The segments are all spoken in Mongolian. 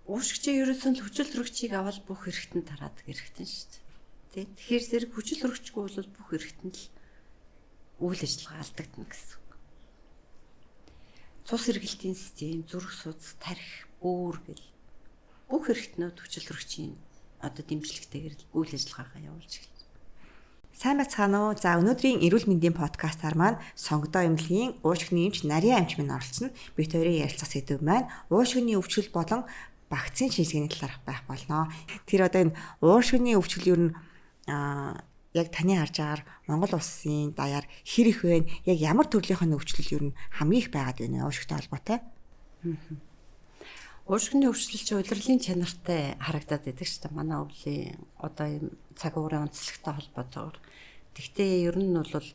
Уушгчийн ерөөсөн л хүчил төрөгчийг авал бүх эргэтэн тараадаг эргэтэн шүү дээ. Тэ. Тэгэхээр зэрэг хүчил төрөгчгүй бол бүх эргэтэн л үйл ажиллагаа алдагдана гэсэн үг. Цус эргэлтийн систем, зүрх судас, тархи, бөөр гэл бүх эргэтнүүд хүчил төрөгчийн одоо дэмжлэгтэйгээр л үйл ажиллагаагаа явуулж эхэлж. Сайн байцгаана уу? За, өнөөдрийн эрүүл мэндийн подкастаар маань Сонгодоо эмнэлгийн уушгины эмч Нарийн эмч минь оролцсон. Бид хоёрын ярилцах сэдэв маань уушгины өвчлөл болон вакцины шинжилгээний талаарх байх болно. Тэр одоо энэ уушгины өвчлөл ер нь яг таны харж байгаагаар Монгол улсын даяар хэр их вэ? Яг ямар төрлийнх нь өвчлөл ер нь хамгийн их байгаад байна вэ? Уушигтай холбоотой. Уушгины өвчлөл чинь улирлын чанартай харагдаад байдаг шүү дээ. Манай өвлийн одоо юм цаг уурын онцлогтой холбоотойгоор. Тэгтээ ер нь бол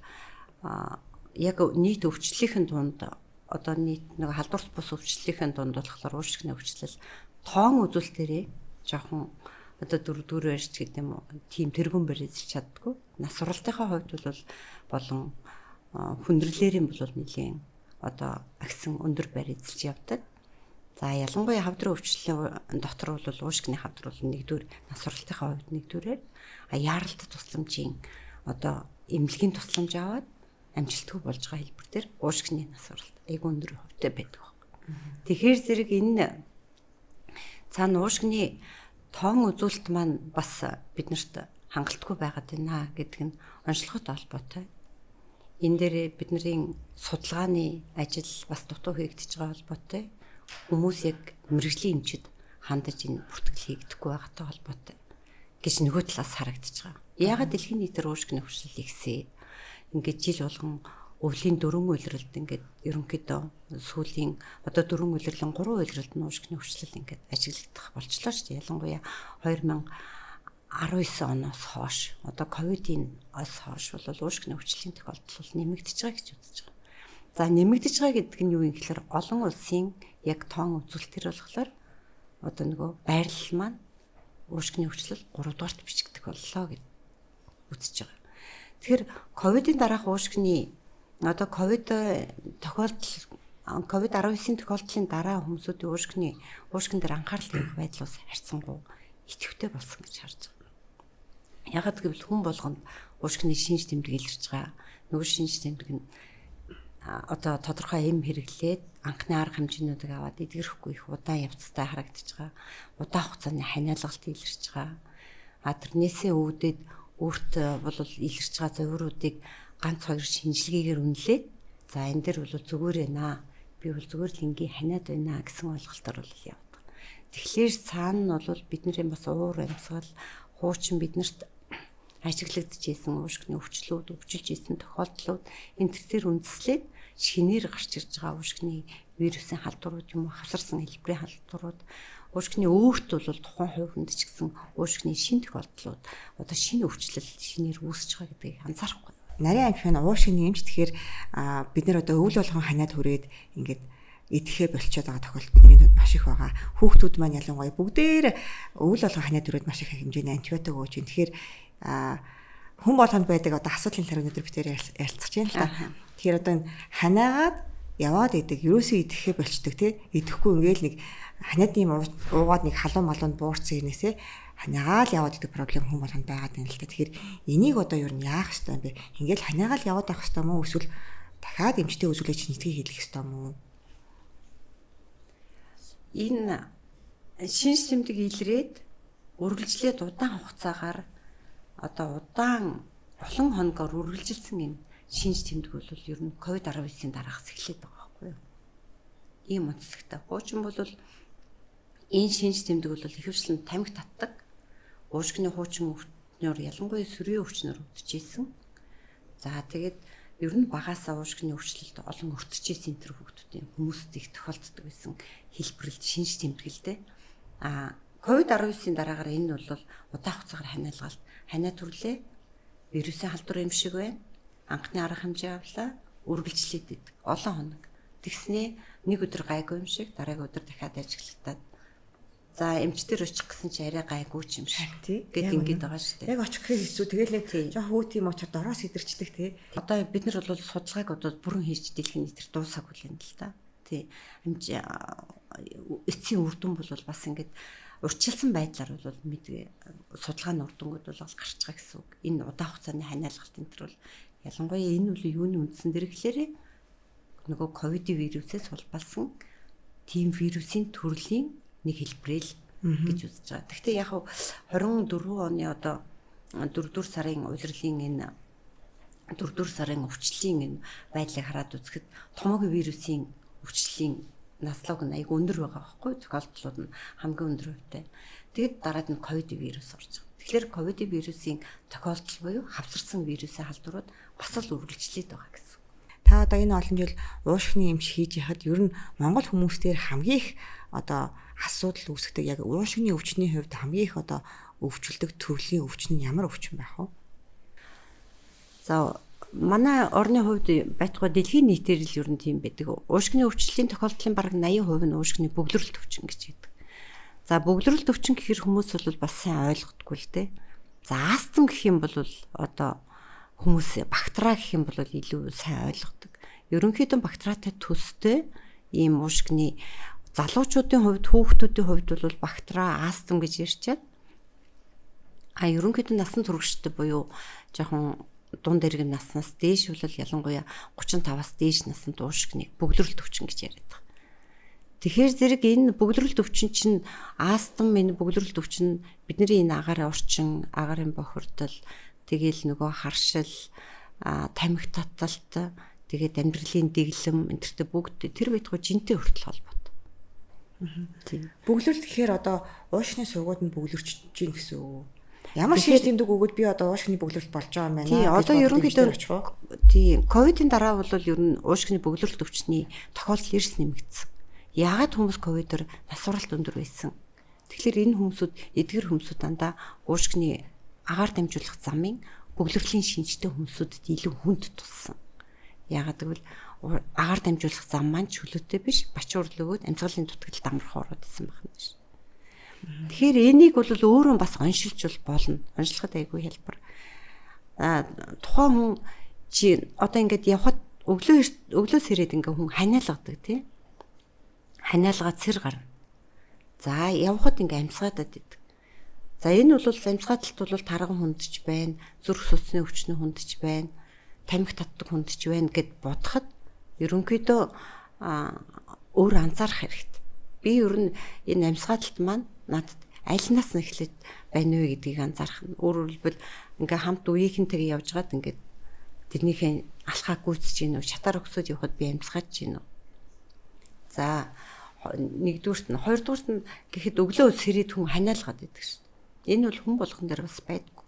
яг нийт өвчлөлийн дунд, одоо нийт нэг халдварт бус өвчлөлийн дунд болохоор уушгины өвчлөл тоон үзүүлэлтээрээ жоохон одоо дөрөвдүгээр байрч гэдэг юм уу, тийм тэргүүн байр эзэлж чаддгүй. Нас суралтынхаа хувьд бол болон хүндрэлээрийн бол нэлийн одоо агсан өндөр байр эзэлж явдаг. За, ялангуяа хавдрын өвчлөлийн дотор бол уушгины хавдар бол нэгдүгээр, нас суралтынхаа хувьд нэгдүгээрээр, а яаралтай тусламжийн одоо эмнэлгийн тусламж аваад амжилтгүй болж байгаа хэлбэр дээр уушгины нас суралт айгүй өндөр хувьтай байдаг байна. Тэгэхээр зэрэг энэ цаана уушгины тоон үзүүлэлт маань бас биднэрт хангалтгүй байгаад байна гэдэг нь онцлогтой холбоотой. Энэ дээр бидний судалгааны ажил бас дутуу хийгдэж байгаа холбоотой. Хүмүүс яг мэргэжлийн эмчид хандаж энэ бүртгэл хийгдэхгүй байгаатай холбоотой гэж нөгөө талаас харагдаж байгаа. Яагаад дэлхийн нийтээр уушгины өвчлөл ихсээ? Ингээд жил болгон өвлийн дөрвөн улиралд ингээд ерөнхийдөө сүүлийн одоо дөрвөн улирлын гурван улиралд нь уушгины өвчлөл ингээд ажиглагдах болчлоо шүү дээ. Ялангуяа 2019 оноос хойш, одоо ковидын ос хойш бол уушгины өвчлөлийн тохиолдол бол нэмэгдэж байгаа гэж үзэж байгаа. За, нэмэгдэж байгаа гэдэг нь юу юм гэхээр олон улсын яг тоон үзүүлэлтээр болохоор одоо нөгөө байрлал маань уушгины өвчлөл 3 дугаарт бичигдэх боллоо гэж үзэж байгаа. Тэгэхээр ковидын дараах уушгины одоо ковид тохиолдол, ковид 19-ийн тохиолдлын дараа хүмүүсүүдийн уушгин дээр анхаарал тавих байдал бас харьцангуй идэвхтэй болсон гэж харж байгаа. Яагаад гэвэл хүн болгонд уушгины шинж тэмдэг илэрч байгаа. Нөгөө шинж тэмдэг нь одоо тодорхой эм хэрэглээд анхны арга хэмжээнүүдийг аваад эдгэрэхгүй их удаан явцтай харагдаж байгаа. Удаан хугацааны ханиалгалт илэрч байгаа. А тэрнээсээ үүдээд өөрт бол илэрч байгаа зовиуруудыг ганц хоёр шинжилгээгээр үнэлээд, за, энэ дэр бол зүгээр байна. Би бол зүгээр л энгийн ханиад байна гэсэн ойлголтоор бол явдаг. Тэгэхээр цаана нь бол бидний бас уур амьсгал, хуучин биднэрт ажиглагдчихсэн уушгины өвчлүүд, өвчилж исэн тохиолдлууд энэ төр үндэслээд шинээр гарч ирж байгаа уушгины вирусын халдварууд юм уу, хавсарсан хэлбэрийн халдварууд, уушгины өөрт бол тухайн хувь хүнд ч гэсэн уушгины шинэ тохиолдлууд, одоо шинэ өвчлөл шинээр үүсэж байгаа гэдгийг анзаарахгүй. Нарийн эмч маань уушгины эмч, тэгэхээр бид нар одоо өвөл болгон ханиад хүрээд ингээд идэхээ болчиход байгаа тохиолдол бидний дунд маш их байгаа. Хүүхдүүд маань ялангуяа бүгдээр өвөл болгон ханиад хүрээд маш их хэмжээний антибиотик ууж байна. Тэгэхээр хүн болгонд байдаг одоо асуудлын талаар өнөөдөр бид ярилцах юм л та. Тэгэхээр одоо энэ ханаагаад яваад идэг, ерөөсөө идэхээ болчдөг, тий. Идэхгүй ингээл нэг ханиадны юм уугаад нэг халуун малуунд буурсан ирнээсээ ханаагаал яваад идэг проблем хүн болгонд байгаад байна л та. Тэгэхээр энийг одоо ер нь яах ёстой юм бэ? Ингээл ханаагаал яваад байх ёстой юм уу? Эсвэл дахиад эмчтэй үзүүлээд шинжилгээ хийлгэх ёстой юм уу? Энэ шинж тэмдэг илрээд үргэлжлээд удаан хугацаагаар, одоо удаан олон хоногоор үргэлжилсэн энэ шинж тэмдэг бол ер нь ковид 19-ийн дараагаас эхлээд байгаа байхгүй юу? Ийм онцлогтой. Хуучин бол энэ шинж тэмдэг бол ихэвчлэн тамхи татдаг. Уушгины хуучин өвчнөр, ялангуяа сөрөгийн өвчнөр өвдөж исэн. За, тэгээд ер нь багасаа уушгины өвчлөлд олон өртөж исэн тэр хүүхдүүдийн хүмүүст их тохиолддог байсан хэлбэрлэлт шинж тэмдэг л дээ. А ковид 19-ийн дараагаар энэ бол удаан хугацаагаар ханиалгалт, ханиа төрлөө, вирусын халдвар юм шиг байна. Анхны арга хэмжээ авлаа, үргэлжлээд идэг. Олон хоног. Тэгснээ нэг өдөр гайгүй юм шиг, дараагийн өдөр дахиад ажиглагдаад, за, эмчтэр очих гэсэн чи арай гайгүй ч юм шиг гэд ингэж байгаа шүү дээ. Яг очих гэхээр хэцүү. Тэгэл нэг жоохон хүүт юм уучаар дороос идэрчдэг, тий. Одоо бид нар бол судалгааг одоо бүрэн хийж дэлхийн нийтээр дуусаагүй л юм л та. Тий. Эмч эцсийн үр дүн бол бас ингээд урьдчилсан байдлаар бол судалгааны үр дүнгууд бол гарч байгаа гэсэн үг. Энэ удаан хугацааны ханиалгалт энэ төр бол ялангуяа энэ үл юуны үндсэн дээр гэхлээрэ нөгөө ковид вирусээс улбалсан тийм вирусын төрлийн нэг хэлбэрэл гэж үзэж байгаа. Гэхдээ яг 24 оны одоо 4-р сарын улирлын энэ 4-р сарын өвчлөлийн энэ байдлыг хараад үзэхэд томоогийн вирусын өвчлөлийн наслаг нь айгүй өндөр байгаа байхгүй тохиолдлууд нь хамгийн өндөр хувьтай. Тэгэд дараад нь ковид вирус орж байгаа. Тэгэхээр ковид вирусын тохиолдол буюу хавсарсан вирусын халдварууд бас л үргэлжлээд байгаа гэсэн. Та одоо энэ олон жил уушгины эмч хийж яхад ер нь Монгол хүмүүстээр хамгийн их одоо асуудал үүсгэдэг яг уушгины өвчний хувьд хамгийн их одоо өвчлөдөг төрлийн өвчин нь ямар өвчин байх вэ? За манай орны хувьд байтугай дэлхийн нийтээр л ер нь тийм байдаг. Уушгины өвчлөлийн тохиолдлын бараг 80% нь уушгины бөглөрөлт өвчин гэж байдаг. За бөглөрөлт өвчин гэхэр хүмүүс бол бас сайн ойлгодгүй л дээ. За астм гэх юм бол одоо хүмүүс бактери гэх юм бол илүү сайн ойлгодог. Ерөнхийдөө бактериатай төстэй ийм уушгины залуучуудын хувьд, хүүхдүүдийн хувьд бол бактери, астм гэж ярьчаад ерөнхийдөө насан туршидтэй буюу жоохон дунд иргэн наснаас дээш бол ялангуяа 35-аас дээш насанд уушгины бөглөрөлт өвчин гэж яриад байгаа. Тэгэхээр зэрэг энэ бөглөрөлт өвчин чинь астм, энэ бөглөрөлт өвчин бидний энэ агаарын орчин, агаарын бохирдол, тэгэл нөгөө харшил, тамхи таталт, тэгээд амьдралын дэглэм энэ төртө бүгд тэр байтугай жинтэй хүртэл холбоотой. Тийм. Бөглөрөлт гэхээр одоо уушгины сургууд нь бөглөрч чинь гэсэн үг. Ямар шинж тэмдэг өгөөд би одоо уушгины бөглөрөлт болж байгаа юм байна. Тийм, одоо ерөнхийдөө тийм, ковидын дараа бол ер нь уушгины бөглөрөлт өвчний тохиолдол эрс нэмэгдсэн. Яагаад хүмүүс ковидор нас уралт өндөр байсан? Тэгэхээр энэ хүмүүсүүд эдгэр хүмүүсүүд дандаа уушгины агаар дамжуулах замын бөглөрлийн шинжтэй хүмүүсүүдэд илүү хүнд туссан. Яагаад гэвэл агаар дамжуулах зам маань чөлөөтэй биш, бач урал өгөөд амьсгалын дутагдалд амрах ороод исэн байна ш. Тэгэхээр энийг бол өөрөө бас оншилж бол болно. Оншлоход айгүй хялбар. Тухайн хүн чи одоо ингээд явхад өглөө сэрээд ингээ хүн ханиалгадаг тий. Ханиалгаа цэр гарна. За явхад ингээ амьсгаадад идэг. За энэ бол амьсгааталт бол тарган хүндч байна, зүрх судасны өвчнө хүндч байна, тамхи татдаг хүндч байна гэд бодоход ерөнхийдөө өөр анзаарах хэрэгтэй. Би ер нь энэ амьсгааталт маань надад альнаас нь эхлээд байна вэ гэдгийг анзаарах нь. Өөрөөр хэлбэл ингээ хамт үеийнхэнтэйгээ явж гад ингээд тэрнийхээ алхаа гүйцэж гин үү, шатаар өгсөд явхад би амьсгааж гин үү. За нэгдүгüрт нь, хоёрдугüрт нь гэхэд өглөө сэрээд хүн ханиалгаад идэг шүү дээ. Энэ бол хүн болгон дээр бас байдгүй.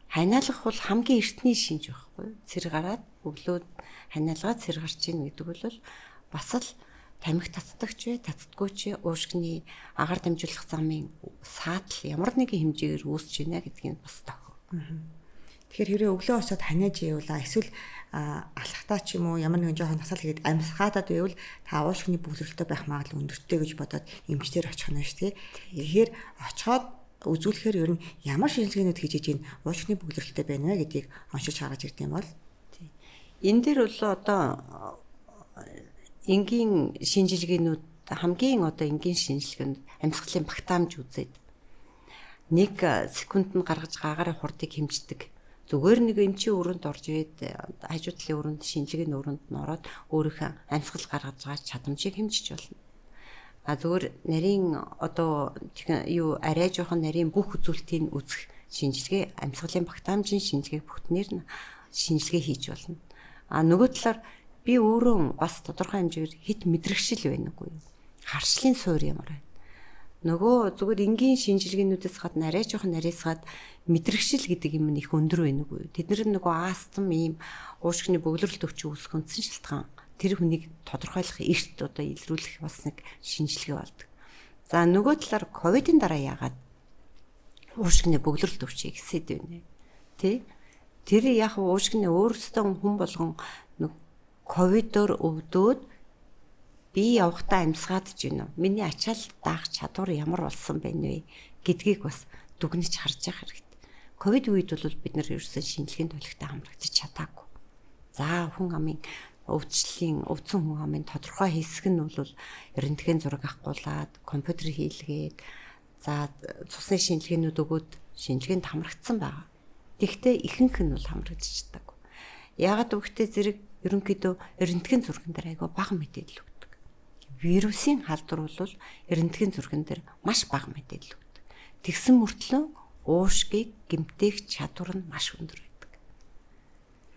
Ханиалгах бол хамгийн эртний шинж байхгүй юу? Цэр гараад өглөө ханиалгаад цэр гарч ийн гэдэг бол бас л тамхи татдагч вэ, татдаггүй ч уушгины агаар дамжуулах замын саатал ямар нэгэн хэмжээгээр үүсэж байна гэдгийг бас тохио. Тэгэхээр хэрвээ өглөө босоод ханиаж ивэл эсвэл алхахтаа ч юм уу ямар нэгэн жоохон тасал хийгээд амьсгаатаад байвал та уушгины бөглөрөлтөй байх магадлал өндөртэй гэж бодоод эмчтэр очих нь шүү дээ. Тэгэхээр очиход үзүүлэхээр ер нь ямар шинжилгээнүүд хийж иж энэ уушгины бөглөрөлтөй байна вэ гэдгийг оншилж гаргаж ирд юм бол. Энэ дээр бол одоо энгийн шинжилгээнүүд хамгийн одоо энгийн шинжилгээнд амьсгалын багтаамж үзээд нэг секундэд нь гаргаж агарын хурдыг хэмждэг. Зүгээр нэг эмчийн өрөөнд орж ирээд хажуу талын өрөөнд шинжилгээний өрөөнд нь ороод өөрийнхөө амьсгал гаргаж байгаа чадамжийг хэмжиж болно. А зүгээр нарийн одоо юу арай жоохон нарийн бүх үзүүлэлтийг үзэх шинжилгээ амьсгалын багтаамжийн шинжилгээг бүтнээр нь шинжилгээ хийж болно. А нөгөө талаар би өөрөө бас тодорхой хэмжээгээр хит мэдрэгшил байна үгүй юу? Харшлын суур ямар байна? Нөгөө зүгээр энгийн шинжилгээнүүдээс гадна арай жоохон нарийсгаад мэдрэгшил гэдэг юм нь их өндөр байна үгүй юу? Тэд нар нөгөө астм ийм уушгины бөглөрөлт өвчин үүсэх үндсэн шалтгаан. Тэр хүнийг тодорхойлох эрт одоо илрүүлэх бас нэг шинжилгээ болдог. За нөгөө талаар ковидын дараа яагаад уушгины бөглөрөлт өвчин ихсээд байна вэ? Тэ? Тэр яг уушгины өөрсдөө хүн болгон ковидоор өвдөөд би явахдаа амьсгаад ч гинэ. Миний ачаал даах чадвар ямар болсон байна вэ гэдгийг бас дүгнэж харж явах хэрэгтэй. Ковид үед бол бид нар ерөөсөн шинжилгээнд тулигтай хамрагдаж чадаагүй. За хүн амын өвчлөлийн өвдсөн хүн амын тодорхой хэсэг нь бол рентген зураг авахгуулаад компьютер хийлгээд за цусны шинжилгээнүүд өгөөд шинжилгээнд хамрагдсан байгаа. Тэгэхдээ ихэнх нь бол хамрагдчихдаг. Яагаад гэвэл зэрэг ерөнхийдөө рентген зурган дээр айгүй бага мэдээлэл өгдөг. Вирусын халдвар бол рентген зурган дээр маш бага мэдээлэл өгдөг. Тэгсэн мөртлөө уушгийг гэмтээх чадвар нь маш өндөр байдаг.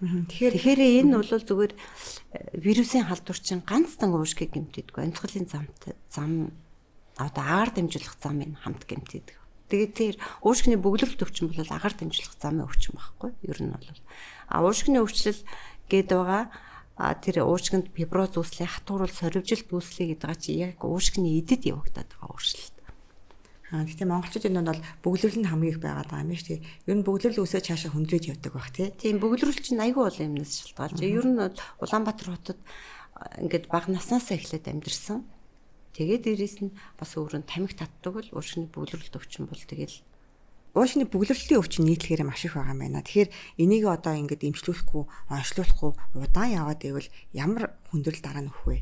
Тэгэхээр энэ бол зүгээр вирусын халдвар чинь ганц дан уушгийг гэмтээдгүй. Амьсгалын зам одоо агаар дамжуулах замыг хамт гэмтээдэг. Тэгээд тэр уушгины бөглөрөлт өвчин бол агаар дамжуулах замын өвчин байхгүй. Ер нь бол уушгины өвчлөл гээд байгаа тэр уушгинд фиброз үүслээ, хатуурал, сорвижилт үүслээ гэдэг чи яг уушгины эдэд явагдаад байгаа өөрчлөлт. Гэхдээ монголчуудын дунд бол бөглөрөл нь хамгийн их байгаад байгаа юм шүү дээ. Ер нь бөглөрөл үсээ цаашаа хүндрээд явдаг бах тий. Тийм, бөглөрөл чинь айгүй олон юмнаас шалтгаалж. Ер нь бол Улаанбаатар хотод ингээд бага наснаасаа эхлээд амьдэрсэн. Тэгээд дээрээс нь бас өөрөө тамхи татдаг бол уушгины бөглөрөлт өвчин бол тэгэл уушгины бөглөрлийн өвчин нийтлэхээр маш их байгаа юм байна. Тэгэхээр энийг одоо ингээд эмчлүүлэхгүй, онцлуулахгүй удаан яваад байвал ямар хүндрэл дараа нь өгөх вэ?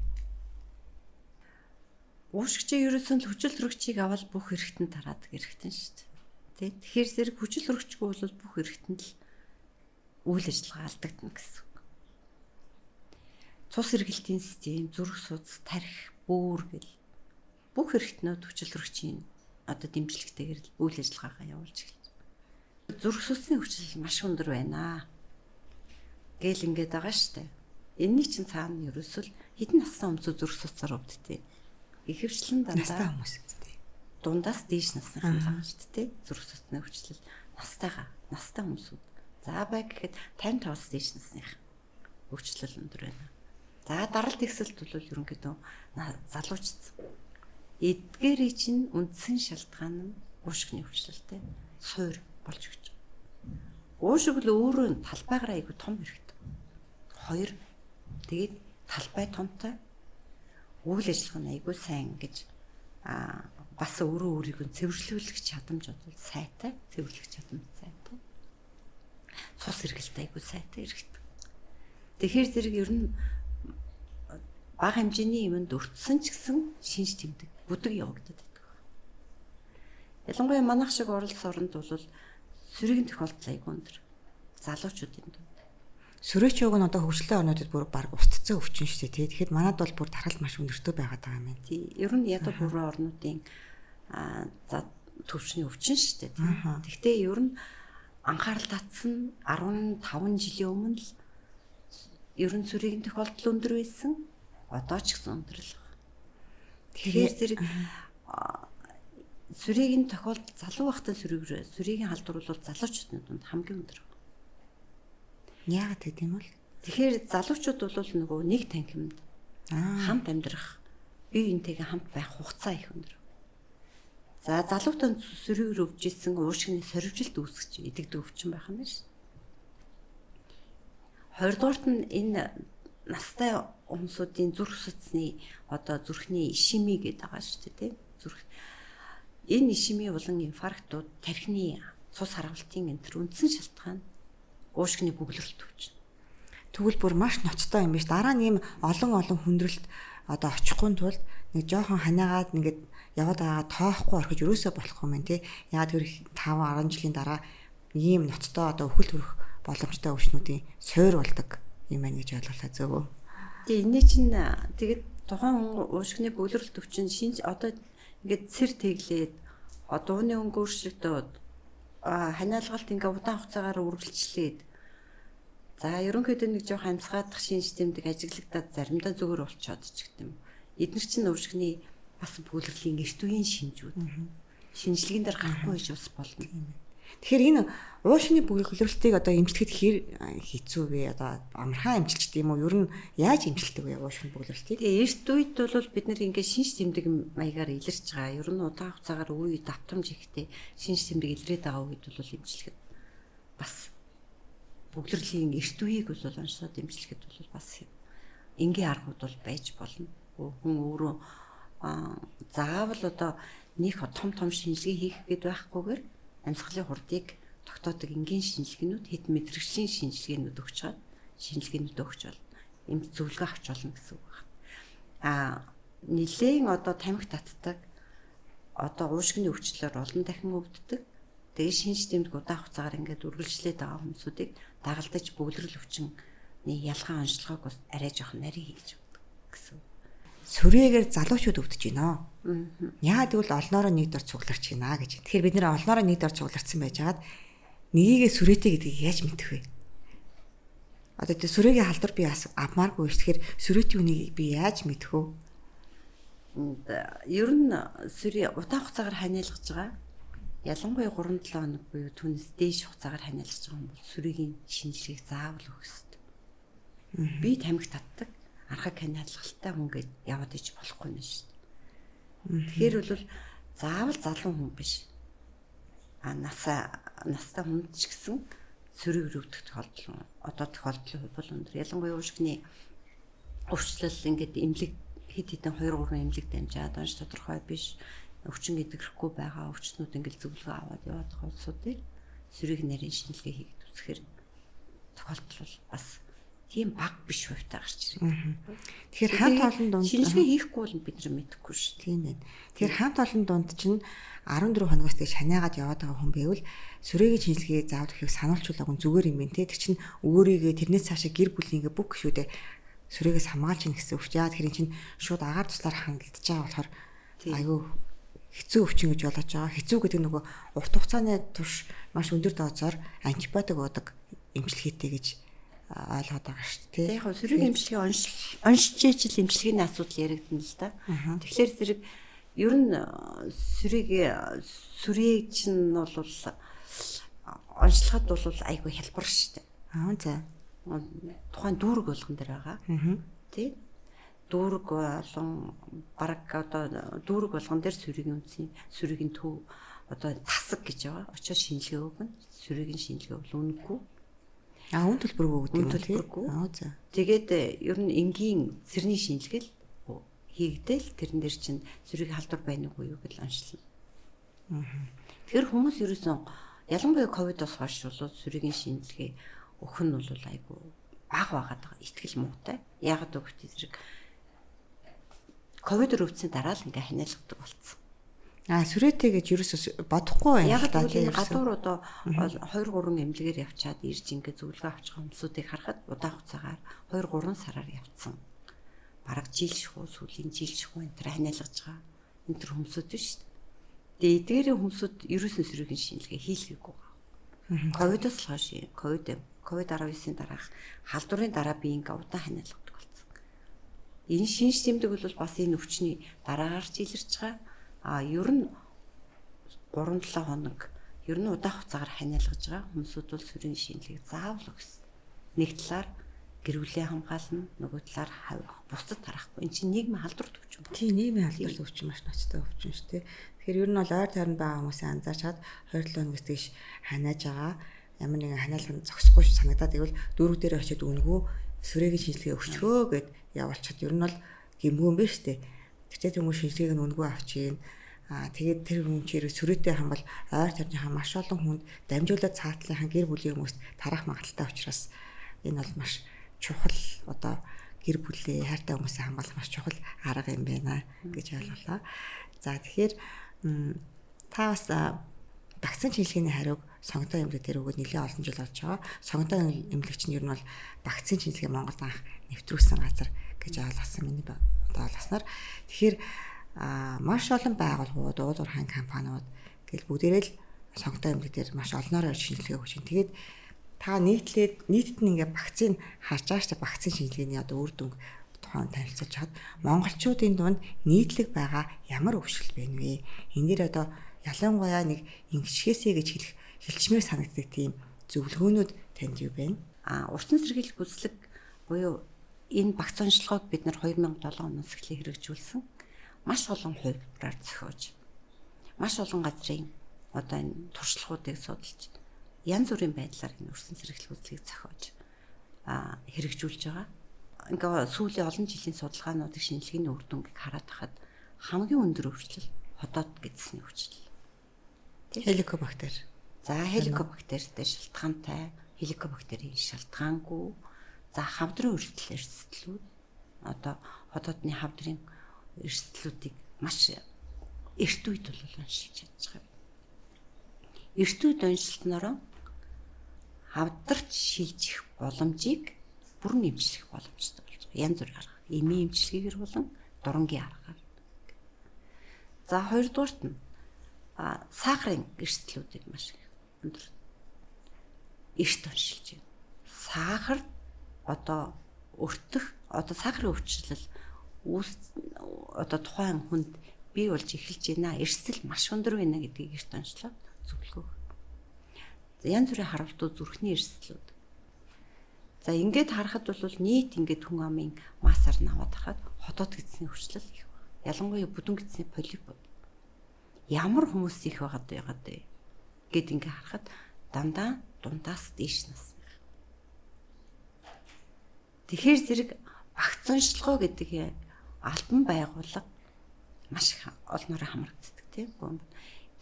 Уушгичээ ерөөсөн л хүчил төрөгчийг авал бүх эргэтэн тараадаг эргэтэн шүү дээ. Тэ? Тэгэхээр зэрэг хүчил төрөгчгүй бол бүх эргэтэнд л үйл ажиллагаа алдагдана гэсэн үг. Цус эргэлтийн систем, зүрх судас, тархи, бөөр гэл бүх эргэтнүүд хүчил төрөгчийн одоо дэмжлэгтэйгээр л үйл ажиллагаагаа явуулж эхэлж. Зүрх судасны хүчил маш өндөр байна. Гээл ингээд байгаа шүү дээ. Энийний чинь цаана ерөөсөл хэдэн настай хүмүүс зүрх судасаар өвддөг. Ихэвчлэн дандаа настай хүмүүс үстэй. Дундаас дээш насныхан байгаа шүү дээ. Зүрх судасны хүчлэл настайгаа, настай хүмүүсүүд. За бай гэхэд 55-аас дээш насных өвчлөл өндөр байна. За даралт ихсэлт бол ерөнхийдөө залуучсан. Эдгээрийн чинь үндсэн шалтгаан нь уушгины өвчлөлтэй суур болж өгч. Уушиг л өөрөө талбайгаараа айгүй том хэрэгтэй. Хоёр тэгээд талбай томтой үйл ажиллагаа нь айгүй сайн гэж бас өөрөө өөрийгөө цэвэрлүүлэх чадамж бол сайтай, цэвэрлэх чадамж сайтай. Цус эргэлт айгүй сайтай хэрэгтэй. Тэгэхээр зэрэг ер нь бага хэмжээний юмд өртсөн ч гэсэн шинж тэмдэг бүдэг явагдаад байдаг. Ялангуяа манайх шиг оролц оронд бол сөрөгийн тохиолдол айгүй өндөр. Залуучуудын дунд. Сөрөөч уг нь одоо хөгжлийн орнуудад бүр баг устцсан өвчин шүү дээ, тий. Тэгэхэд манад бол бүр тархалт маш өндөртэй байгаад байгаа юм байна. Тий. Ер нь ядуу бүрэн орнуудын за төвчний өвчин шүү дээ, тий. Гэхдээ ер нь анхаарал татсан 15 жилийн өмнө л ер нь сөрөгийн тохиолдол өндөр байсан. Одоо ч гэсэн өндөр л байна. Тэгэхээр зэрэг сөрөгийн тохиолдол залуу байхдаа сөрөгийн халдвар бол залуучуудын дунд хамгийн өндөр. Яагаад гэдэм юм бол? Тэгэхээр залуучууд бол нөгөө нэг танхимд хамт амьдрах, бие биентэйгээ хамт байх хугацаа их өндөр. За залуутай сөрөөр өвжсэн уушгины сорвижилт үүсгэж идэгдэг өвчин байх юм байна шүү. Хоёрдугаарт нь энэ настай хүмүүсийн зүрх судасны одоо зүрхний ишеми гэдэг байгаа шүү дээ, тийм. Зүрх энэ ишеми болон инфарктууд тархины цус харгалтын энэ төр үндсэн шалтгаан уушгины бөглөрөлт өвчин. Тэгвэл бүр маш ноцтой юм биш. Дараа нь ийм олон олон хүндрэлт одоо очихгүй тулд нэг жоохон ханаагаад ингээд яваад байгаа тоохгүй орхиж өрөөсөө болохгүй юм тий. Яагаад тэр 5 10 жилийн дараа ийм ноцтой одоо өхөл төрөх боломжтой өвчнүүдийн суур болдог юм байна гэж ойлголоо зөв үү? Тэгээ энэний чинь тэгээд тухайн уушгины бөглөрөлт өвчин шинж одоо ингээд цэр тэглээд дууны өнгө өөрчлөгдөөд ханиалгалт ингээ удаан хугацаагаар үргэлжлээд за ерөнхийдөө нэг жоох амьсгаадах шинж тэмдэг ажиглагдаад заримдаа зүгээр болчоод ч гэдэг юм. Эднэр чинь уушгины бас бөглөрлийн эрт үеийн шинжүүд. Шинжилгээнд дээр гарахгүй гэж бас болно. Тэгэхээр энэ уушгины бөглөрөлтийг одоо эмчлэхэд хэр хэцүү вэ? Одоо амархан эмчилчихдээ юм уу? Ер нь яаж эмчилдэг вэ уушгины бөглөрөлтийг? Тэгээ эрт үед бол бид нэр ингээд шинж тэмдэг маягаар илэрч байгаа. Ер нь удаан хугацаагаар үе давтамж ихтэй шинж тэмдэг илрээд байгаа үед бол эмчлэхэд бас бөглөрлийн эрт үеийг бол онцлоод эмчлэхэд бол бас энгийн аргууд бол байж болно. Хүн өөрөө заавал одоо нэг том том шинжилгээ хийх гээд байхгүйгээр амьсгалын хурдыг тогтоодог энгийн шинжилгээнүүд хэд мэдрэгчлийн шинжилгээнүүд өгч чад шинжилгээнүүд өгч болно. Эмч зөвлөгөө авч болно гэсэн үг байна. Нилээн одоо тамхи татдаг, одоо уушгины өвчлөлөөр олон дахин өвддөг. Тэгээ шинж тэмдэг удаан хугацаагаар ингээд үргэлжлээд байгаа хүмүүсүүдийг дагалдаж бөглөрөл өвчний ялгаан онцлогоог бас арай жоохон нарийн хийж өгдөг гэсэн. Сүрээгээр залуучууд өвдөж байна. Яагаад гэвэл олноороо нэг дор цугларч байна гэж. Тэгэхээр бид нэр олноороо нэг дор цугларсан байжгаад нэгийгээ сүрээтэй гэдгийг яаж мэдэх вэ? Одоо тэр сүрээгийн халдвар би бас авмааргүй ш. Тэгэхээр сүрээтэй үнийг би яаж мэдэх вэ? Ер нь сүрээ удаан хугацаагаар ханиалгаж байгаа. Ялангуяа 3-7 хоног буюу түүнээс дээш хугацаагаар ханиалгаж байгаа юм бол сүрээгийн шинжилгээг заавал өгөх ёстой. Би тамхи татдаг, архаг ханиалгалтай хүн гэж яваад ич болохгүй юм шүү дээ. Тэгэхээр бол заавал залуу хүн биш. Настай хүн ч гэсэн сөрөг өвдөх тохиолдол одоо тохиолдлын хувь бол өндөр. Ялангуяа уушгины өвчлөл ингээд эмнэлэг хэд хэдэн 2-3 эмнэлэг дамжаад онц тодорхой биш, өвчин эдгэрэхгүй байгаа өвчтнүүд ингээд зөвлөгөө аваад яваад байгаа улсуудыг сөрөг нарийн шинжилгээ хийгээд үзэхээр тохиолдол бол бас тийм баг биш хувьтай гарч ирдэг. Тэгэхээр хамт олон дунд шинжилгээ хийхгүй бол бид нар мэдэхгүй шүү. Тийм байна. Тэгэхээр хамт олон дунд чинь 14 хоногоос дээш ханиагаад яваад байгаа хүн байвал сүрээгийн шинжилгээ заавал хийх сануулчулаагүй зүгээр юм байна те. Тэр чинь өөрийгөө тэрнээс цаашаа гэр бүлийн ингээ бүх гишүүдээ сүрээгээс хамгаалж ийн гэсэн үг. Яагаад тэр чинь шууд агаар туслаар хангалтж байгаа болохоор айгүй хэцүү өвчин гэж ойлгож байгаа. Хэцүү гэдэг нөгөө урт хугацааны турш маш өндөр дозоор антибиотик уудаг эмчилгээтэй гэж ойлгоод байгаа шүү дээ. Яг сөрөг эмчилгээ оншиж ижил эмчилгээний асуудал яригдана л да. Тэгэхээр зэрэг ер нь сөрөг сүрээ чинь бол онцлоход бол айгүй хялбар шүү дээ. Аа за. Тухайн дүүрэг болгон дээр байгаа. Тий. Дүүрэг болон бараг одоо дүүрэг болгон дээр сөрөгийн үндсийн сөрөгийн төв одоо тасаг гэж байгаа. Очоод шинжилгээ өгнө. Сөрөгийн шинжилгээ бол үнэгүй. А үн төлбөргүй гэдэг юм төлбөргүй. Аа за. Тэгээд ер нь энгийн сэрний шинжилгээ хийгдэл тэрэн дээр чинь сөрөг халдвар байна уу юу гэж онцлно. Тэгэхээр хүмүүс ерөөсөн ялангуяа ковидоос хойш бол сөрөгийн шинжилгээ өгөх нь бол айгүй бага байгаад байгаа. Итгэл муутай. Яагаад гэвэл зэрэг ковидор өвдсөн дараа л ингээ ханиалгадаг болсон. А сүрээтэй гэж ерөөсөө бодохгүй байна. Яг л гадуур одоо 2-3 эмнэлгээр явчаад ирж ингээ зөвлөгөө авч байгаа хүмүүсүүдийг харахад удаан хугацаагаар 2-3 сараар явцсан. Бараг жил шахуу, сүүлийн жил шахуу энэ төр ханиалгаж байгаа. Энэ төр хүмүүсүүд биш. Тэгээ эдгээрийн хүмүүсүүд ерөөсөн сөрөгийн шинжилгээ хийлгээгүй байгаа. Ковидоос л хойш ковид-19-ийн дараах халдварын дараа би ингээ удаан ханиалгадаг болсон. Энэ шинж тэмдэг бол бас энэ өвчний дараагаар ч илэрч байгаа. А ер нь 3-7 хоног ер нь удаан хугацаагаар ханиалгаж байгаа хүмүүсүүд бол сөрийн шинжилгээг заавал өгсөн. Нэг талаар гэр бүлээ хамгаална, нөгөө талаар бусдад тарахгүй. Энд чинь нийгмийн халдварт өвчин. Тийм, нийгмийн халдварт өвчин маш ноцтой өвчин шүү дээ. Тэгэхээр ер нь бол ойр тойронд байгаа хүмүүсээ анзаарч чад 2-7 хоногоос дээш ханиаж байгаа. Ямар нэгэн ханиалга нь зогсохгүй санагдаад ивэл дүүрэг дээр очиод үнэгүй сөрөгийн шинжилгээ өгчхөө гэд явуулчихад ер нь бол гэмгүй юм байна шүү дээ. Тэгтээ тэр хүмүүс шинжилгээг нь үнэгүй авчийн. Аа тэгээд тэр хүн чирэг сүрээтэй хам бол ойр тойрныхаа маш олон хүнд дамжуулаад цаатлынхаа гэр бүлийн хүмүүст тарах магадaltaй учраас энэ бол маш чухал одоо гэр бүлээ хайртай хүмүүсээ хамгаалах маш чухал арга юм байна гэж ойлголоо. За тэгэхээр та бас вакцины шинжилгээний хариуг сонготой эмнэлэг дээр өгөөд нэлээд олон жил болж байгаа. Сонготой эмнэлэг чинь ер нь бол вакцины шинжилгээ Монголд анх нэвтрүүлсэн газар гэж ойлгосон миний одоо ойлгосноор. Тэгэхээр маш олон байгууллагууд, уул уурхайн компаниуд гэл бүгдээрээ л сонготой эмнэлэг дээр маш олноороо шинжилгээ өгч байна. Тэгээд та нийтлээд нийтэд нь ингээ вакцин харж байгаа шүү дээ. Вакцин шинжилгээний одоо үр дүнг тухайн танилцуулж хад монголчуудын дунд нийтлэг байгаа ямар өвчлөл байна вэ? Энэ дээр одоо ялангуяа нэг ингэчгээсэй гэж хэлэх хэлчмээр санагддаг тийм зөвлөгөөнүүд танд юу байна? А урьдчилан сэргийлэх үзлэг буюу энэ багц онцлогоог бид нар 2007 оноос эхлэн хэрэгжүүлсэн. Маш олон хувилбараар зохиож, маш олон газрын одоо энэ туршлагуудыг судалж, янз бүрийн байдлаар энэ урьдчилан сэргийлэх үзлэгийг зохиож хэрэгжүүлж байгаа. Ингээ сүүлийн олон жилийн судалгаануудыг шинжилгээний үр дүнгийг хараад байхад хамгийн өндөр өвчлөл ходоод гэдсний өвчлөл. Хеликобактер. За хеликобактертэй шалтгаантай, хеликобактерийн шалтгаангүй. За хавдрын өрсөлдөл эрсдлүүд одоо хотоодны хавдрын эрсдлүүдийг маш эрт үед бол оншилж чадж байгаа. Эрт үед оншилсноороо хавдарч шилжих боломжийг бүрэн эмчлэх боломжтой болж байгаа. Янз бүрийн арга. Эмийн эмчилгээгээр болон дурангийн аргаар. За хоёрдугаарт нь сахарын эрсдлүүдийг маш их өндөр эрт оншилж байна. Сахар одоо өртөх одоо сахарын өвчлөл үүс одоо тухайн хүнд бий болж эхэлж байна. Эрсдэл маш өндөр байна гэдгийг эрт онцлоод зөвлөгөө. За янз бүрийн харуултууд зүрхний эрсдлүүд. За ингээд харахад бол нийт ингээд хүн амын массаар нь аваад харахад хотод гэдсний өвчлөл их байна. Ялангуяа бүдүүн гэдсний полипууд. Ямар хүмүүс их байгаад байгаад вэ гэд ингээд харахад дандаа дундаас дээш нас. Тэгэхээр зэрэг багц онцлогоо гэдэг албан байгууллага маш их олноороо хамрагддаг тийм.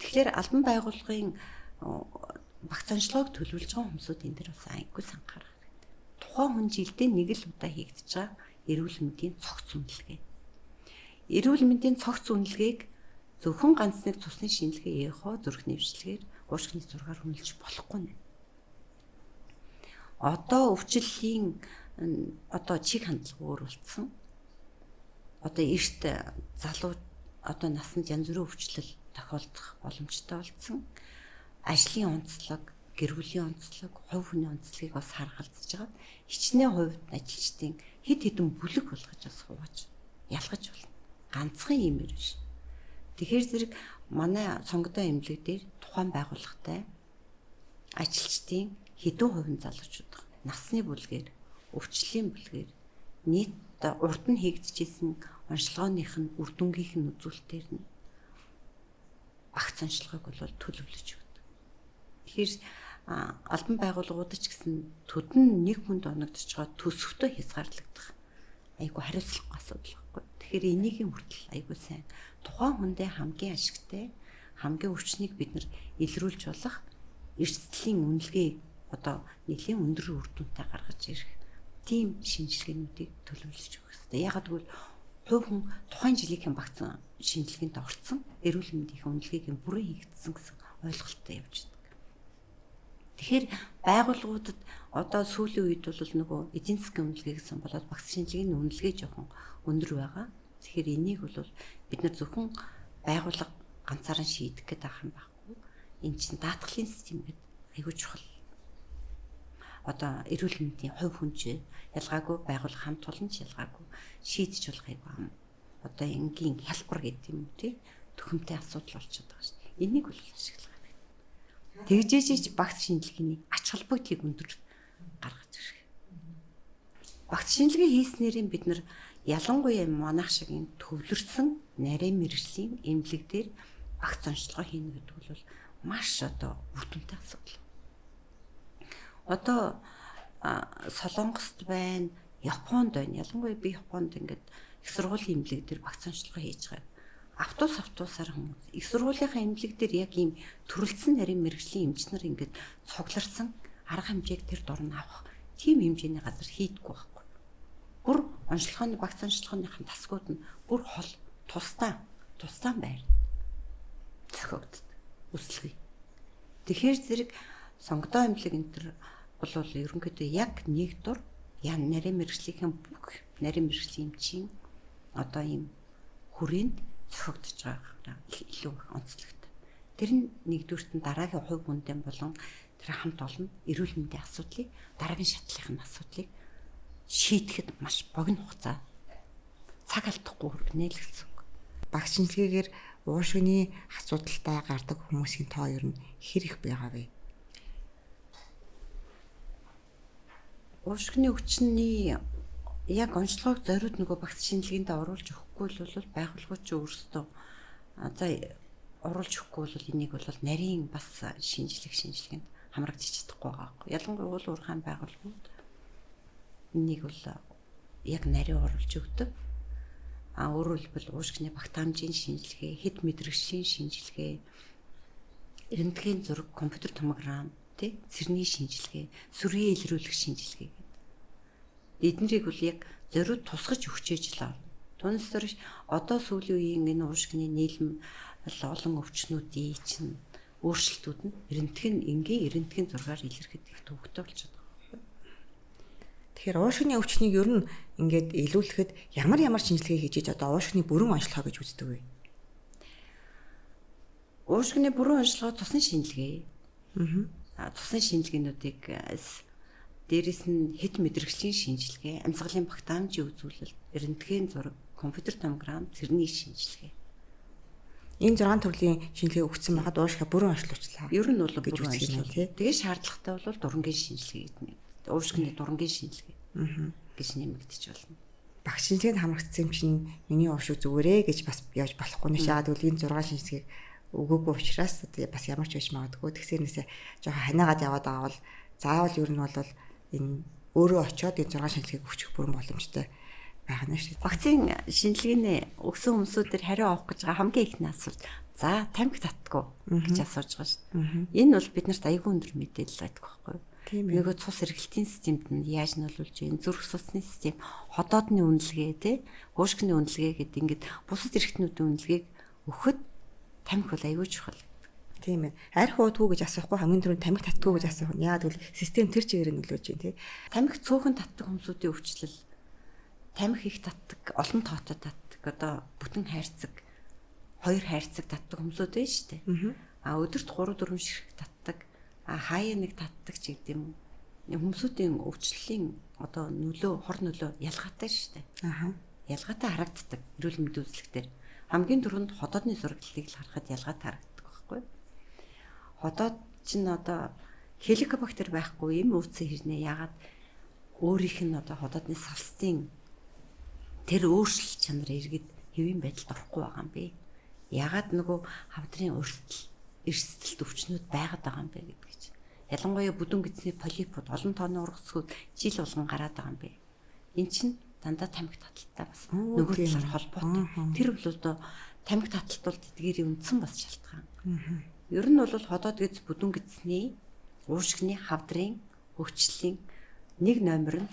Тэгэхээр албан байгууллагын багц онцлогоог төлөвлөж байгаа хүмүүсүүд энэ дэр бас айгүй анхаарах хэрэгтэй. Тухайн хүн жилдээ нэг л удаа хийгдэж байгаа эрүүл мэндийн цогц үнэлгээ. Эрүүл мэндийн цогц үнэлгээг зөвхөн ганц нэг цусны шинжилгээ эхо зүрхний дэвшлэгээр уушгины зургаар үнэлж болохгүй нэ. Одоо өвчлөлийн одоо чиг хандлага өөр болсон. Одоо эрт залуу одоо насанд янз бүрийн өвчлөл тохиолдох боломжтой болсон. Ажлын онцлог, гэр бүлийн онцлог, хувь хүний онцлогийг бас харгалзаж байгаа. Хичнээн хувьд ажилчдын хэд хэдэн бүлэг болгож бас хувааж ялгаж болно. Ганцхан юмэр биш. Тэгэхээр зэрэг манай сонгодоо эмнэлэг дээр тухайн байгууллагатай ажилчдын хэдэн хувийн залуучууд насны бүлгээр, өвчлөлийн бүлгээр нийт урд нь хийгдчихсэн онцлогооных нь үр дүнгийнх нь үзүүлэлтээр нь багц онцлогоог бол төлөвлөж өгдөг. Тэгэхээр албан байгууллагууд ч гэсэн төдөн нэг хүнд оногдож байгаа төсөвтөө хязгаарлагдах айгүй хариуцлагатай асуудал байхгүй. Тэгэхээр энийг хүртэл айгүй сайн тухайн хүндээ хамгийн ашигтай, хамгийн өвчнийг бид нар илрүүлж болох эрсдлийн үнэлгээ одоо нэлийн өндөр үр дүнтэй гаргаж ирэх тийм шинжилгээнүүдийг төлөвлөж өгөх хэрэгтэй. Яагаад гэвэл хувь хүн тухайн жилийнхэн багцсан шинжилгээнд орцсон эрүүл мэндийн үнэлгээг бүрэн хийгдсэн гэсэн ойлголттой явж байдаг. Тэгэхээр байгууллагуудад одоо сүүлийн үед бол нөгөө эдийн засгийн үнэлгээ гэсэн болоод багц шинжилгээний үнэлгээ жоохон өндөр байгаа. Тэгэхээр энийг бол бид нар зөвхөн байгууллага ганцаараа шийдэх гэдэг юм байхгүй. Энэ чинь даатгалын систем гэдэг айгүй чухал. Одоо эрүүл мэндийн хувь хүн ч ялгаагүй, байгууллага хамт олон ч ялгаагүй шийдэж болох айгүй ам. Одоо энгийн хялбар гэдэг юм уу тий төхөмтэй асуудал болчиход байгаа шүү дээ. Энийг бол ашиглах хэрэгтэй. Тэгжээжиж багц шинжилгээний ач холбогдлыг өндөр гаргаж ирэх. Багц шинжилгээ хийснээрээ бид нар ялангуяа манайх шиг энэ төвлөрсөн нарийн мэргэжлийн эмнэлэг дээр багц онцлогоо хийнэ гэдэг бол маш одоо үр дүнтэй асуудал. Одоо Солонгост байна, Японд байна. Ялангуяа би Японд ингээд их сургуулийн эмнэлэг дээр багц онцлогоо хийж байгаа. Автобусаар хүмүүс их сургуулийнхаа эмнэлэг дээр яг ийм төрөлдсөн нарийн мэргэжлийн эмч нар ингээд цугларсан арга хэмжээг тэр дорн авах тийм хэмжээний газар хийдэггүй байхгүй. Бүр онцлогооны багц онцлогооныхын тасгууд нь бүр хол тусдаа байр зохиогддог. Үслэгээ. Тэгэхээр зэрэг сонгодоо эмнэлэг энэ төр бол ерөнхийдөө яг нэг дур ян нарийн мэргэжлийнхэн бүх нарийн мэргэжлийн эмчийн одоо ийм хүрээнд зохиогдож байгаа илүү их онцлогтой. Тэр нь нэгдүгüрт нь дараагийн хувь хүндэн болон тэр хамт олон эрүүл мэндийн асуудлыг дараагийн шатлалын асуудлыг шийдэхэд маш богино хугацаа цаг алдахгүй хүргэнэ л гэсэн үг. Багц шинжилгээгээр уушгины асуудалтай гардаг хүмүүсийн тоо ер нь хэр их байгаа вэ? Уушгины өвчний яг онцлогоог зориуд нөгөө багц шинжилгээнд оруулж өгөхгүй л бол байгууллагууд ч өөрсдөө за оруулж өгөхгүй бол энийг бол нарийн бас шинжилгээнд хамрагдчих чадахгүй байгаа байхгүй. Ялангуяа уул уурхайн байгууллагууд энийг бол яг нарийн оруулж өгдөг. А өөрөөр хэлбэл уушгины багтаамжийн шинжилгээ, хэд мэдрэгчлийн шинжилгээ, рентген зураг, компьютер томограм, тий, цэрний шинжилгээ, сүргийн илрүүлэх шинжилгээ гэдэг. Эднэрийг бол яг зориуд тусгаж өгчээж л орно. Түүнээс дөрөш одоо сүүлийн үеийн энэ уушгины нийлм олон өвчнүүдийн чинь өөрчлөлтүүд нь рентген энгийн рентген зургаар илэрхэд их төвөгтэй болчиход байгаа. Тэгэхээр уушгины өвчнийг ер нь ингээд илүүлэхэд ямар ямар шинжилгээ хийж иж одоо уушгины бүрэн онцлогоо гэж үздэг вэ? Уушгины бүрэн онцлогоо цусны шинжилгээ. Цусны шинжилгээнүүдийг дээрэс нь хэд мэдрэгчлийн шинжилгээ, амьсгалын багтаамжийн үзүүлэлт, рентген зураг, компьютер томограм, цэрний шинжилгээ. Энэ 6 төрлийн шинжилгээ өгсөн байхад уушгаа бүрэн онцлогчлаа. Ер нь бол гэж үзэх юм тий. Тэгээ шаардлагатай бол дурангийн шинжилгээ гэдэг нь. Уушгины дурангийн шинжилгээ гэж нэмэгдэж болно. Багш шинжилгээнд хамрагдсан юм чинь миний уушиг зүгээрээ гэж бас явж болохгүй нэ. Яагаад гэвэл энэ 6 шинжилгээг өгөөгүй учраас бас ямар ч байж магадгүй. Тэгсэрнээсээ жоохон ханаагаад яваад байгаа бол заавал ер нь бол энэ өөрөө очиод энэ 6 шинжилгээг өгчих бүрэн боломжтой байгаа нь шүү дээ. Вакцины шинжилгээний өгсөн хүмүүсүүдээр хариу авах гэж байгаа хамгийн ихний асуулт. За, тамхи татдаггүй гэж асууж байгаа шүү дээ. Энэ бол биднэрт аягүй өндөр мэдээлэл байдаг байхгүй юу? Нөгөө цус эргэлтийн системд нь яаж нөлөөлж байна? Зүрх судасны систем, ходоодны үнэлгээ, тэ, уушгины үнэлгээ гэдэг ингээд бусад эрхтнүүдийн үнэлгээг өгөхөд тамхи бол аягүй чухал. Тийм ээ. Арх уудгүй гэж асуухгүй хамгийн түрүүнд тамхи татдаггүй гэж асуух. Яагаад гэвэл систем тэр чигээр нөлөөлж байна, тий. Тамхи цөөхөн татдаг хүмүүсүүдийн өвчлөл, тамхи их татдаг, олон тоотой татдаг, одоо бүтэн хайрцаг, хоёр хайрцаг татдаг хүмүүсүүд байна шүү дээ. А өдөрт 3 4 ширхэг татдаг, а хаяа нэг татдаг ч гэдэм юм. Хүмүүсүүдийн өвчлөлийн одоо нөлөө, хор нөлөө ялгаатай шүү дээ. Ялгаатай харагддаг эрүүл мэндийн үзлэг дээр. Хамгийн түрүүнд ходоодны зураглалыг л харахад ялгаатай харагддаг байхгүй юу? Ходоод чинь одоо хеликобактер байхгүй юм үүссэн хэрнээ яагаад өөрийнх нь одоо ходоодны салстын тэр өөрчлөлт чанар иргэд хэвийн байдалд орохгүй байгаа юм бэ? Яагаад нөгөө хавдрын урсдал, эрсдэлт өвчнүүд байгаад байгаа юм бэ гэдэг чинь. Ялангуяа бүдүүн гэдсний полипууд олон тооны ургацгууд жил болгон гараад байгаа юм бэ? Эн чинь дандаа тамхи таталтай бас нөгөө талаар холбоотой. Тэр бол одоо тамхи таталт бол тэдгээрийн үндсэн бас шалтгаан. Ер нь бол ходоод гэц бүдүүн гэдсний уушгины хавдрын өвчлөлийн нэг номер нь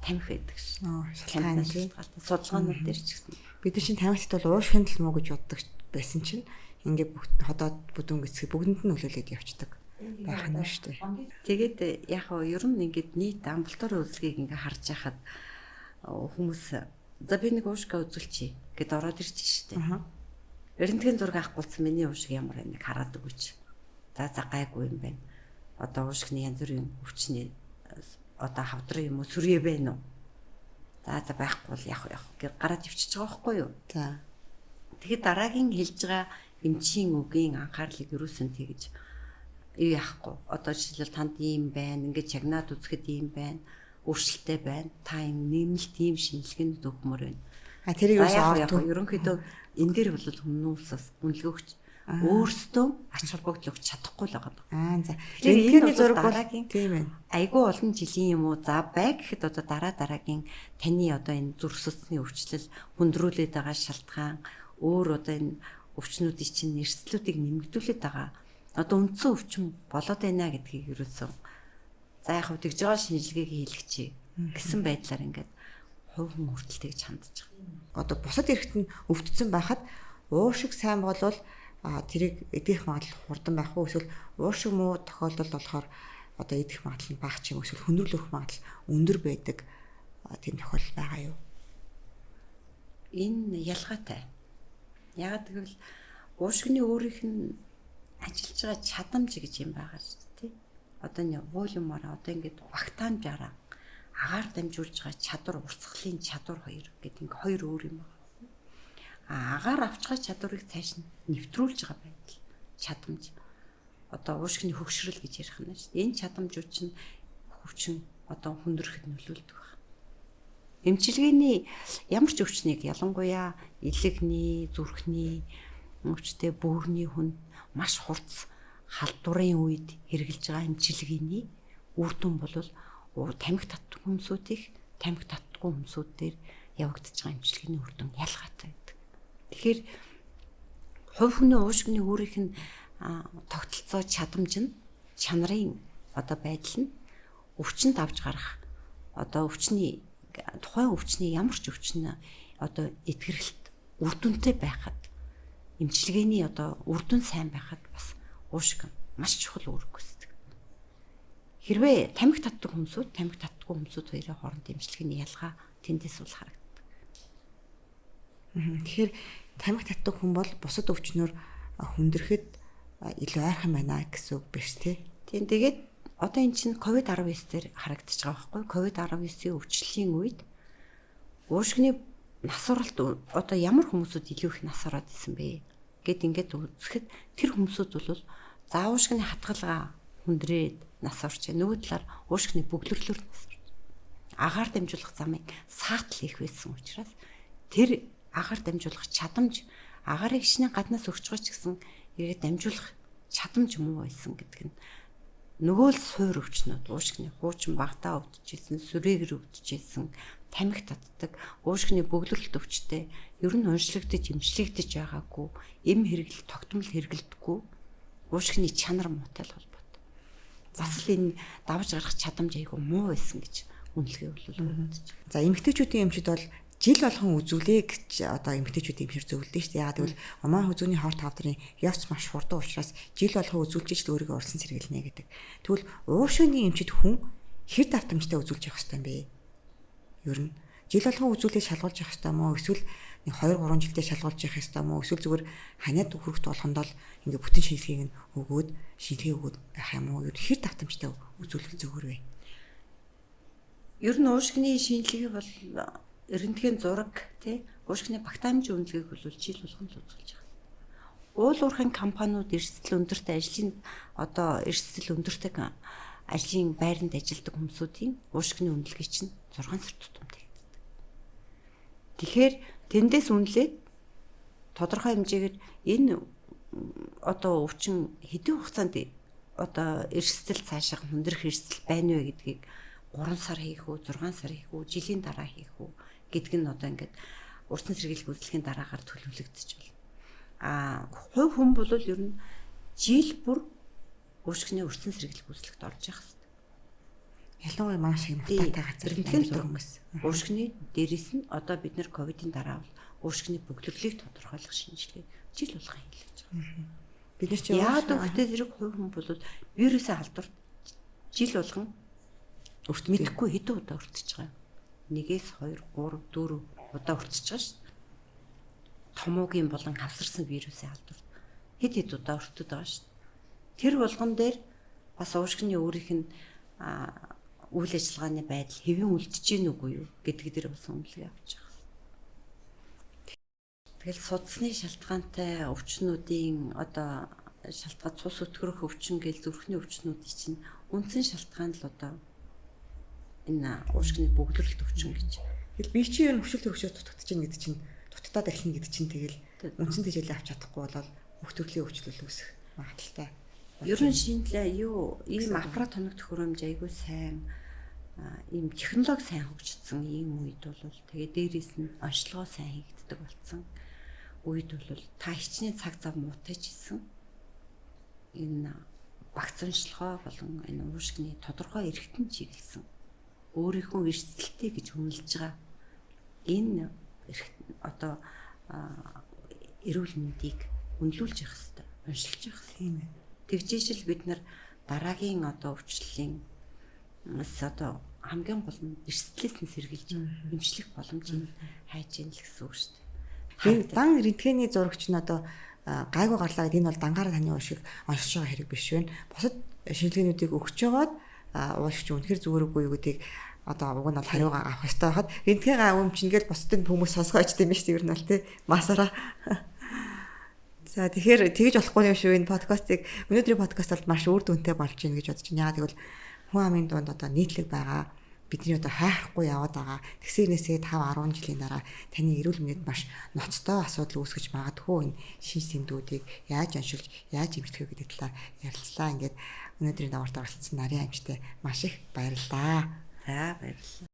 тамхи байдаг ш. Шалтгаан тий. Судалгаанууд дээр ч гэсэн. Бид нар чинь тамхит бол уушгинд л муу гэж боддог байсан чинь ингээ бүгд ходоод бүдүүн гэцгээ бүгдэнд нь нөлөөлөд явцдаг байх нь шүү дээ. Тэгээд яг нь ер нь ингээд нийт амбулатори үзлэгийг ингээ харж байхад хүмүүс за би нэг уушгаа үзүүлчихье гэд ороод ирж штэ. Рентген зураг авахгүйсэн миний уушиг ямар байна хараад өгөөч. За за гайгүй юм байна. Одоо уушгины янз бүрийн өвчний одоо хавдрын юм уу сүрье байна уу? За за байхгүй бол явах явах гэж гараад ивчиж байгаа байхгүй юу? За. Тэгэхэд дараагийн хэлж байгаа эмчийн үгийн анхаарлыг юусэн тэгж юу яахгүй. Одоо жишээлбэл танд ийм байна, ингээд чагнаад үзэхэд ийм байна, өөрчлөлттэй байна. Та энэ нэмэлт ийм шинжилгээнд өгмөр байна. А тэрийг юу ерөнхийдөө энэ дээр бол хүмүүс бас үнэлгээгч өөрсдөө ач холбогдол өгч чадахгүй л байгаа. Аа за. Рентгений зураг бол тийм ээ. Айгүй олон жилийн юм уу? За бай гэхэд одоо дараа дараагийн таны одоо энэ зүрх судасны өвчлөл хүндрүүлээд байгаа шалтгаан өөр одоо энэ өвчнүүдийн чинь нэрслүүдийг нэмэгдүүлээд байгаа. Одоо үндсэн өвчин болоод байна гэдгийг ерөөсөн за яг хав тэгж байгаа шинжилгээг хийлгэчихье гэсэн байдлаар ингээд хувь хүн хүртэл тэгж хандж байгаа. Одоо бусад эрхт нь өвдсөн байхад уушиг сайн болвол тэрийг эдгэх магадлал хурдан байх уу эсвэл уушиг муу тохиолдол болохоор одоо эдгэх магадлал нь бага ч юм эсвэл хүндрэл өгөх магадлал өндөр байдаг тийм тохиолдол байгаа юу? Энэ ялгаатай. Яагаад гэвэл уушгины өөрийнх нь ажиллаж байгаа чадамж гэж юм байгаа шүү дээ. Одоо нэг волюмаар одоо ингээд багтаамжаараа агаар дамжуулж байгаа чадвар, урсгалын чадвар хоёр гэдэг ингээ хоёр өөр юм байна. А агаар авч байгаа чадварыг цааш нь нэвтрүүлж байгаа байдал чадамж. Одоо уушгины хөгшрөл гэж ярих нь шүү дээ. Энэ чадамжууд чинь хүчин одоо хүндрэхэд нөлөөлдөг байна. Эмчилгээний ямар ч өвчнийг ялангуяа илэгний, зүрхний өвчтэй бөөрийн хүн маш хурц халдварын үед хэрглэж байгаа эмчилгээний үр дүн бол тамхи татдаг хүмүүсүүдийг тамхи татдаггүй хүмүүсүүд дээр явагдаж байгаа эмчилгээний үр дүн ялгаатай байдаг. Тэгэхээр хувь хүний уушгины өөрийнх нь тогтолцоо чадамж нь чанарын одоо байдал нь өвчнөд авч гарах одоо өвчний тухайн өвчний ямар ч өвчин одоо эдгэрэлт үр дүнтэй байхад эмчилгээний одоо үр дүн сайн байхад бас уушиг маш чухал үүрэг гүйцэтгэдэг. Хэрвээ тамхи татдаг хүмүүсүүд тамхи татдаггүй хүмүүсүүд хоёрын хооронд эмчилгээний ялгаа тэндээс бол харагддаг. Тэгэхээр тамхи татдаг хүн бол бусад өвчнөр хүндрэхэд илүү ойрхон байна гэсэн үг биш тий? Тийм, тэгээд одоо эн чинь COVID-19 дээр харагдаж байгаа байхгүй. COVID-19-ийн өвчлөлийн үед уушгины нас оролт одоо ямар хүмүүсүүд илүү их нас ороод исэн бэ гэд ингээд үзэхэд тэр хүмүүсүүд бол за уушгины хатгалгаа хүндрээд нас орч, нөгөө талаар уушгины бөглөрлөөр нас орч. Агаар дамжуулах замыг саатал их байсан учраас тэр агаар дамжуулах чадамж, агаарыг хичнээн гаднаас өгч байгаа ч гэсэн эргээд дамжуулах чадамж муу байсан гэдэг нь нөгөө л суур өвчнүүд, уушгины хуучин багтаа өвдөжсэн, сүрээгэр өвдөжсэн, тамхи татдаг, уушгины бөглөрөлт өвчтэй, ер нь уншлагдаж, эмчлэгдэж байгаагүй, эм хэрэглэл тогтмол хэрэглэдэггүй, уушгины чанар муутай л холбоотой. Бас л энэ давж гарах чадамж айгүй муу байсан гэж үнэлгээ бол өгдөж. За, эмэгтэйчүүдийн эмчид бол жил болгон үзүүлээ гэж одоо эмэгтэйчүүдийн эмчээр зөвлөдөө шүү дээ. Яагаад гэвэл омон хүзүүний хорт хавдрын явц маш хурдан учраас жил болгон үзүүлж ижил өөрийгөө урьдчилан сэргийлнэ гэдэг. Тэгвэл уушгины эмчид хүн хэр давтамжтай үзүүлж явах ёстой юм бэ? Ер нь жил болгон үзүүлээ шалгуулж явах ёстой юм уу? Эсвэл нэг 2 3 жилдээ шалгуулж явах ёстой юм уу? Эсвэл зүгээр ханиад хүрэх болгондоо л ингээ бүтэн шинжилгээг нь өгөөд шинжилгээ өгөөд байх юм уу? Ер нь хэр давтамжтай үзүүлэх зүгээр вэ? Ер нь уушгины шинжилгээ бол рентген зураг тий уушгины багтаамжийн үнэлгээг бол жил болгон л үзүүлж байгаа. Уул уурхайн компаниуд эрсдэл өндөртэй ажлын одоо эрсдэл өндөртэй ажлын байранд ажилладаг хүмүүсүүдийн уушгины үнэлгээ чинь 6 сар тутамд хийгддэг. Тэгэхээр тэндээс үнэлээд тодорхой хэмжээгээр энэ одоо өвчин хэдэн хугацаанд одоо эрсдэл цаашаа хүндрэх эрсдэл байна вэ гэдгийг 3 сар хийх үү, 6 сар хийх үү, жилийн дараа хийх үү гэдг нь одоо ингээд урьдчилан сэргийлэх үйлчлэгийн дараагаар төлөвлөгдөж байна. А хувь хүн бол ер нь жил бүр уушгины урьдчилан сэргийлэх үйлчлэгт орж явах хэрэгтэй. Ялангуяа маш их мутаатай газар рентген зураг хүмүүс. Уушгины дээрээс нь одоо бид нэр ковидын дараа бол уушгины бөглөрлийг тодорхойлох шинжилгээ жил болгон хийлгэж байгаа. Бид нар чи яагаад гэвэл зэрэг хувь хүн бол вирусын халдварт жил болгон өрт мэдэхгүй хэдэн удаа өртөж байгаа юм. 1-ээс 2, 3, 4 удаа өртөж байгаа шүү дээ. Томоогийн болон хавсарсан вирусын халдварт хэд хэд удаа өртөд байгаа шүү дээ. Тэр болгон дээр бас уушгины өөрийнх нь үйл ажиллагааны байдал хэвэн үлдэж гин үгүй юу гэдэг дээр бас үнэлгээ авч байгаа. Тэгэл судасны шалтгаантай өвчнүүдийн одоо шалтгаан цус өтгөрөх өвчин гэл зүрхний өвчнүүдийн чинь үндсэн шалтгаан л одоо энэ уушгины бөглөрөлт өвчин гэж. Тэгэл би чи ер нь хөвшил төрөгчөө дутагдаж чинь гэдэг чинь дутагдаад эхлэнэ гэдэг чинь тэгэл үндсэн тэжээлээ авч чадахгүй болоод бүх төрлийн өвчлөл үүсэх магадлалтай. Ер нь шинэлээ юу ийм аппарат тоног төхөөрөмж айгүй сайн ийм технологи сайн хөгжсөн ийм үед бол тэгээ дээрээс нь онцлогоо сайн хийгддэг болсон үед бол та хичнээн цаг зав муутай ч гэсэн энэ багц онцлогоо болон энэ уушгины тодорхой эргэтэн чиглэсэн өөрийнхөө эрсдэлтэй гэж үнэлж байгаа энэ одоо эрүүл мэндийг үнэлүүлж явах хэрэгтэй, уншилж явах хэрэгтэй. Тийм ээ. Тэгжээж л бид нар дараагийн одоо өвчлөлийн бас одоо хамгийн гол нь эрсдлээс нь сэргийлж эмчлэх боломжийг хайж ийн л гэсэн үг шүү дээ. Энэ дан рентгений зурагч нь одоо гайгүй гарлаа гэдэг энэ бол дангаараа таны уушиг оншиж байгаа хэрэг биш вэ. Бусад шинжилгээнүүдийг өгч жагаад уушигч үнэхэр зүгээр үгүй юу гэдгийг одоо уг нь бол хариугаа авах ёстой байхад рентген ам чинь ингээл бусдын хүмүүс сонсгоо ичдэг юм биш үү ер нь бол тий масараа. За тэгэхээр тэгж болохгүй юм шүү энэ подкастыг өнөөдрийн подкаст бол маш үр дүнтэй болж байна гэж бодож байна. Яагаад гэвэл хүн амын дунд одоо нийтлэг байгаа бидний одоо хайхрахгүй яваад байгаа. Тэгсэрнээсээ 5 10 жилийн дараа таны эрүүл мэндэд маш ноцтой асуудал үүсгэж магадгүй энэ шинж тэмдгүүдийг яаж оншилж, яаж эмчлэх вэ гэдэг талаар ярилцлаа. Ингээд өнөөдрийн дугаарт оролцсон Нарийн амжтай маш их баярлалаа. За баярлалаа.